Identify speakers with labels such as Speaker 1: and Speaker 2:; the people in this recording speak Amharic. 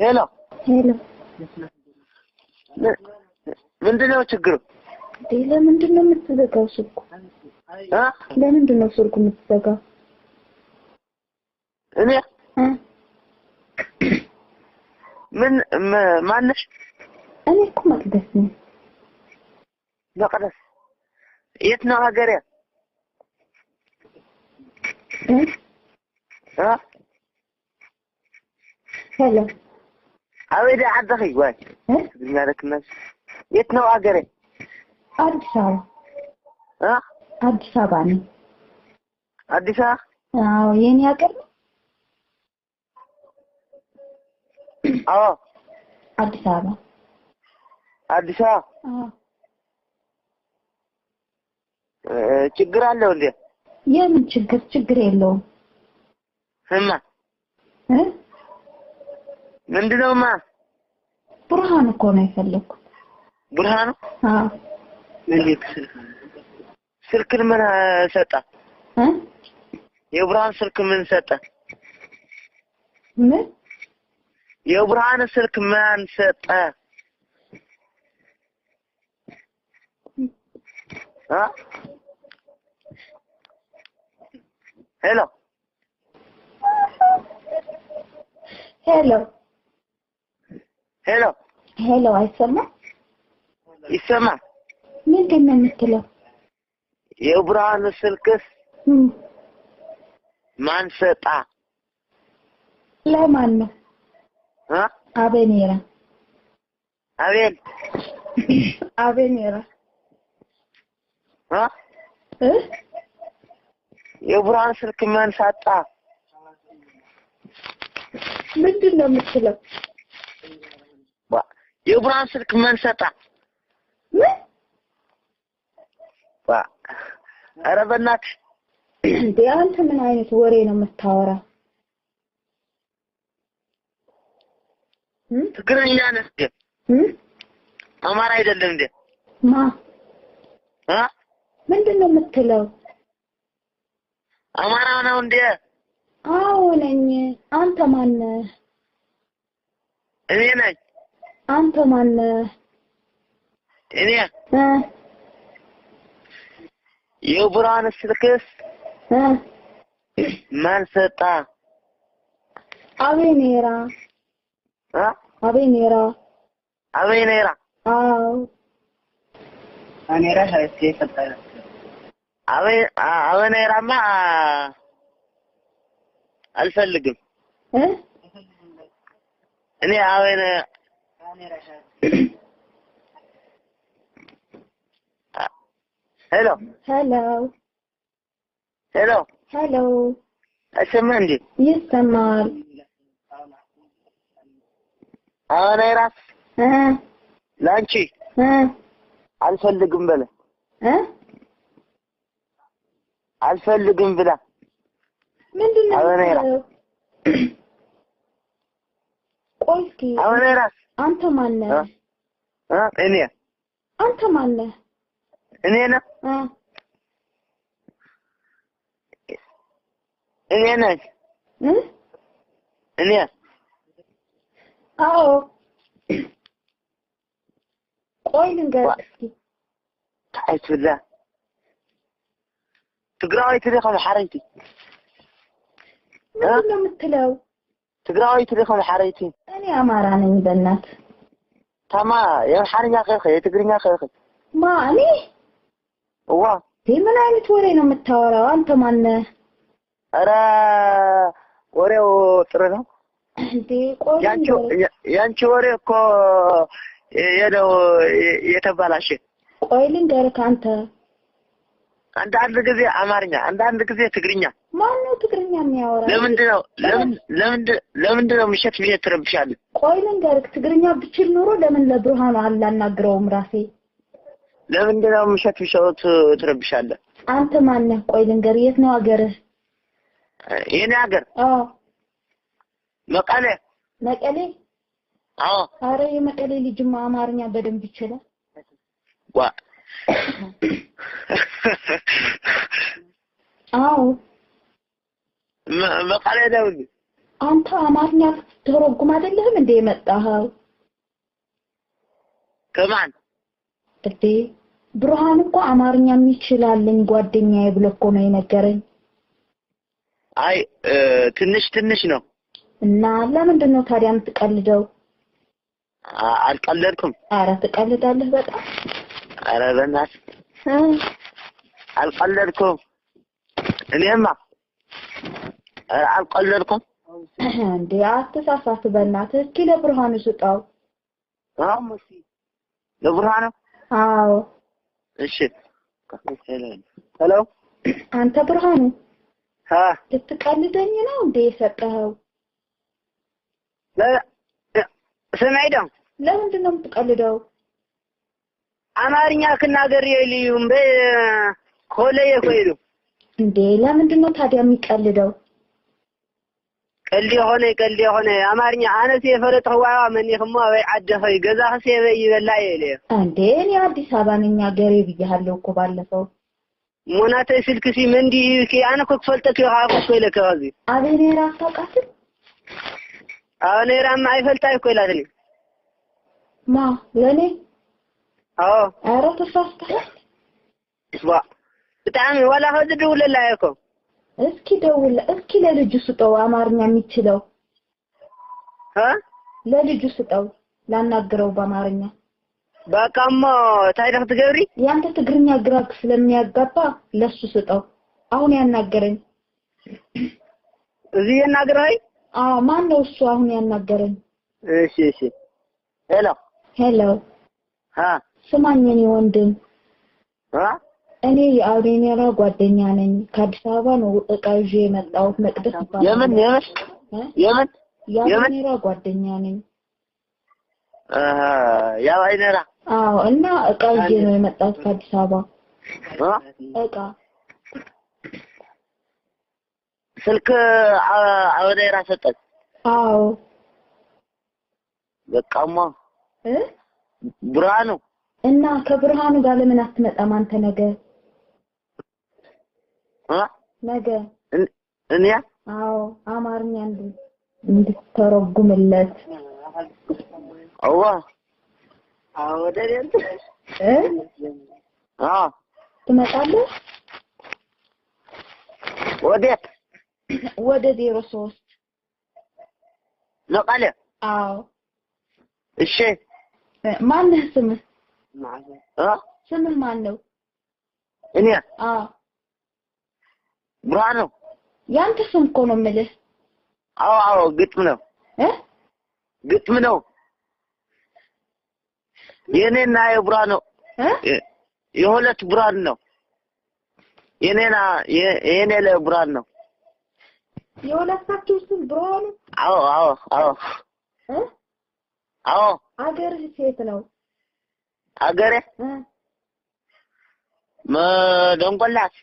Speaker 1: ሄሎ
Speaker 2: ሄሎ።
Speaker 1: ምንድነው ችግሩ?
Speaker 2: ለምንድን ነው የምትዘጋው ስልኩ? ለምንድን ነው ስልኩ የምትዘጋው?
Speaker 1: እኔ ምን ማነሽ?
Speaker 2: እኔ እኮ መቅደስ ነኝ።
Speaker 1: መቅደስ የት ነው ሀገሬ?
Speaker 2: ሄሎ።
Speaker 1: አበይ ዓድኺ ወይ ትግርኛ ለክነሽ የት ነው ሀገሬ?
Speaker 2: አዲስ አበባ። አዲስ አበባ ነኝ።
Speaker 1: አዲስ አበባ?
Speaker 2: አዎ፣ የኔ ሀገር ነው።
Speaker 1: አዎ፣
Speaker 2: አዲስ አበባ።
Speaker 1: አዲስ አበባ?
Speaker 2: አዎ።
Speaker 1: ችግር አለው እንዴ?
Speaker 2: የምን ችግር? ችግር የለውም።
Speaker 1: እማ ምንድነውማ?
Speaker 2: ብርሃን እኮ ነው የፈለኩት።
Speaker 1: ብርሃኑ?
Speaker 2: አዎ።
Speaker 1: ስልክን ምን ሰጠ? የብርሃን ስልክ ምን ሰጠ?
Speaker 2: ምን?
Speaker 1: የብርሃን ስልክ ማን ሰጠ? ሄሎ
Speaker 2: ሄሎ
Speaker 1: ሄሎ
Speaker 2: ሄሎ። አይሰማም?
Speaker 1: ይሰማል።
Speaker 2: ምንድን ነው የምትለው?
Speaker 1: የብርሃን ስልክስ ማን ሰጣ?
Speaker 2: ለማን ነው? አቤኔራ።
Speaker 1: አቤል?
Speaker 2: አቤኔራ።
Speaker 1: የብርሃን ስልክ ማን ሰጣ?
Speaker 2: ምንድን ነው የምትለው?
Speaker 1: የብርሃን ስልክ ማን ሰጣ?
Speaker 2: ምን?
Speaker 1: ኧረ በእናትሽ
Speaker 2: እንዴ አንተ ምን አይነት ወሬ ነው የምታወራ?
Speaker 1: ትግርኛ ነህ እንዴ? አማራ አይደለም እንዴ?
Speaker 2: ማ? ምንድን ነው የምትለው?
Speaker 1: አማራ ነው እንዴ?
Speaker 2: አዎ ነኝ። አንተ ማን ነህ?
Speaker 1: እኔ ነኝ።
Speaker 2: አንተ ማን ነህ?
Speaker 1: እኔ የብርሃን ስልክስ ማን ሰጣ?
Speaker 2: አቤኔራ። አቤኔራ።
Speaker 1: አቤኔራ?
Speaker 2: አዎ።
Speaker 1: አቤኔራማ አልፈልግም። እኔ አቤኔ ሄሎ
Speaker 2: ሄሎ
Speaker 1: ሄሎ
Speaker 2: ሄሎ።
Speaker 1: አይሰማም እንዴ?
Speaker 2: ይሰማል።
Speaker 1: አቤኔራስ ላንቺ አልፈልግም በለ። አልፈልግም ብላ።
Speaker 2: ምንድን ነው የምትለው? ቆይ እስኪ
Speaker 1: አቤኔራስ
Speaker 2: አንተ ማን ነህ?
Speaker 1: እኔ
Speaker 2: አንተ ማን ነህ?
Speaker 1: እኔ ነኝ። እኔ ነኝ። እኔ።
Speaker 2: አዎ። ቆይ ልንገርህ እስኪ።
Speaker 1: ታይቱላ ትግራዋይቲ ዲኻ ኣምሓረይቲ?
Speaker 2: ምንድን ነው የምትለው?
Speaker 1: ትግራዋይቲ ዲኻ ኣምሓረይቲ?
Speaker 2: እኔ አማራ ነኝ። በእናትህ
Speaker 1: ታማ የአምሓርኛ ኸይኸ የትግርኛ ኸይኸ?
Speaker 2: ማ እኔ?
Speaker 1: እዋ።
Speaker 2: ምን አይነት ወሬ ነው የምታወራው? አንተ ማን ነህ?
Speaker 1: ኧረ ወሬው ጥሩ ነው
Speaker 2: እንዴ። ቆይ
Speaker 1: ያንቺ ወሬ እኮ የነው የተባላሽ።
Speaker 2: ቆይ ልንገርህ አንተ
Speaker 1: አንዳንድ ጊዜ አማርኛ አንዳንድ ጊዜ ትግርኛ።
Speaker 2: ማን ነው ትግርኛ የሚያወራ?
Speaker 1: ለምንድን ነው ለምንድን ነው ምሸት ምሸት ትረብሻለህ?
Speaker 2: ቆይ ልንገርህ፣ ትግርኛ ብችል ኖሮ ለምን ለብርሃኑ አላናግረውም ራሴ?
Speaker 1: ለምንድን ነው ምሸት ምሸት ትረብሻለህ?
Speaker 2: አንተ ማን ነህ? ቆይ ልንገርህ፣ የት ነው ሀገርህ?
Speaker 1: የኔ ሀገር?
Speaker 2: አዎ።
Speaker 1: መቀሌ።
Speaker 2: መቀሌ?
Speaker 1: አዎ።
Speaker 2: አረ የመቀሌ ልጅማ አማርኛ በደንብ ይችላል።
Speaker 1: ዋ።
Speaker 2: አዎ።
Speaker 1: መቀሌ ነው እንዴ?
Speaker 2: አንተ አማርኛ ትተረጉም አይደለህም እንዴ የመጣኸው?
Speaker 1: ከማን
Speaker 2: እንዴ ብርሃን እኮ አማርኛ የሚችላልኝ ጓደኛዬ ብሎ እኮ ነው የነገረኝ።
Speaker 1: አይ ትንሽ ትንሽ ነው።
Speaker 2: እና ለምንድን ነው ታዲያ የምትቀልደው?
Speaker 1: አልቀለድኩም።
Speaker 2: ኧረ ትቀልዳለህ በጣም።
Speaker 1: ኧረ በእናትህ አልቀለድኩም። እኔማ ኧረ አልቀለድኩም።
Speaker 2: እንዴ አትሳሳት በእናትህ። እስኪ ለብርሃኑ ስጠው።
Speaker 1: ለብርሃኑ?
Speaker 2: አዎ።
Speaker 1: እሺ። Hello
Speaker 2: አንተ ብርሃኑ ልትቀልደኝ ነው እንዴ የሰጠኸው?
Speaker 1: ስማይ ዶ
Speaker 2: ለምንድን ነው የምትቀልደው?
Speaker 1: አማርኛ ክናገር የልዩም ኮለየ ኮይሉ
Speaker 2: እንዴ ለምንድን ነው ታዲያ የሚቀልደው?
Speaker 1: ቀልድ የሆነ ቀልድ የሆነ አማርኛ አነስ የፈለጥኸዋ መን ይኽማ ወይ ዓድኸይ ገዛኽስ የበይ ይበላ የለ
Speaker 2: እንዴ እኔ አዲስ አበባ ነኝ አገሬ ብያለሁ እኮ ባለፈው።
Speaker 1: ሞናተ ስልክሲ መንዲ ይኪ ኣነ እኮ ክፈልጠክ ይኻ እኮ ኢለከ ኸዚ
Speaker 2: አቤኔራ አታውቃትም?
Speaker 1: አቤኔራማ አይፈልጣ እኮ ኢላትኒ።
Speaker 2: ማ ለኔ?
Speaker 1: አዎ።
Speaker 2: ኧረ ተሳስተሃል።
Speaker 1: ዋ ብጣዕሚ ዋላ ኸዚ ድውለላ እኮ።
Speaker 2: እስኪ ደውል፣ እስኪ ለልጁ ስጠው አማርኛ የሚችለው። ለልጁ ስጠው ላናግረው በአማርኛ።
Speaker 1: በቃ እሞ እንታይ ዶ ክትገብሪ?
Speaker 2: ያንተ ትግርኛ ግራ ስለሚያጋባ ለሱ ስጠው። አሁን ያናገረኝ
Speaker 1: እዚ የናገረኝ?
Speaker 2: አዎ። ማን ነው እሱ አሁን ያናገረኝ?
Speaker 1: እሺ እሺ። Hello
Speaker 2: Hello። ስማኝ የኔ ወንድም። እኔ የአቤኔራ ጓደኛ ነኝ። ከአዲስ አበባ ነው እቃ ይዤ የመጣሁት። መቅደስ ይባላል።
Speaker 1: የምን የምን የምን
Speaker 2: የአቤኔራ ጓደኛ ነኝ።
Speaker 1: የአቤኔራ?
Speaker 2: አዎ። እና እቃ ይዤ ነው የመጣሁት ከአዲስ አበባ። እቃ
Speaker 1: ስልክ አቤኔራ ሰጠች?
Speaker 2: አዎ።
Speaker 1: በቃማ ብርሃኑ
Speaker 2: እና ከብርሃኑ ጋር ለምን አትመጣም አንተ ነገ? ነገ
Speaker 1: እኔ?
Speaker 2: አዎ አማርኛ እንድትተረጉምለት።
Speaker 1: አዋ
Speaker 2: ትመጣለህ?
Speaker 1: ወዴት?
Speaker 2: ወደ 03
Speaker 1: መቀሌ?
Speaker 2: አዎ።
Speaker 1: እሺ።
Speaker 2: ማነህ ስምህ? ስምህ ማን ነው?
Speaker 1: እኔ?
Speaker 2: አዎ።
Speaker 1: ብርሃኑ።
Speaker 2: ያንተ ስም እኮ ነው የምልህ።
Speaker 1: አዎ አዎ ግጥም ነው። ግጥም ነው። የኔና የብርሃኑ የሁለት ብርሃን ነው። የኔና የኔ ለብርሃን ነው።
Speaker 2: የሁለታችሁ ስም ብርሃኑ?
Speaker 1: አዎ አዎ አዎ። አዎ።
Speaker 2: አገርህ ሴት ነው?
Speaker 1: አገሬ? ደንቆላት።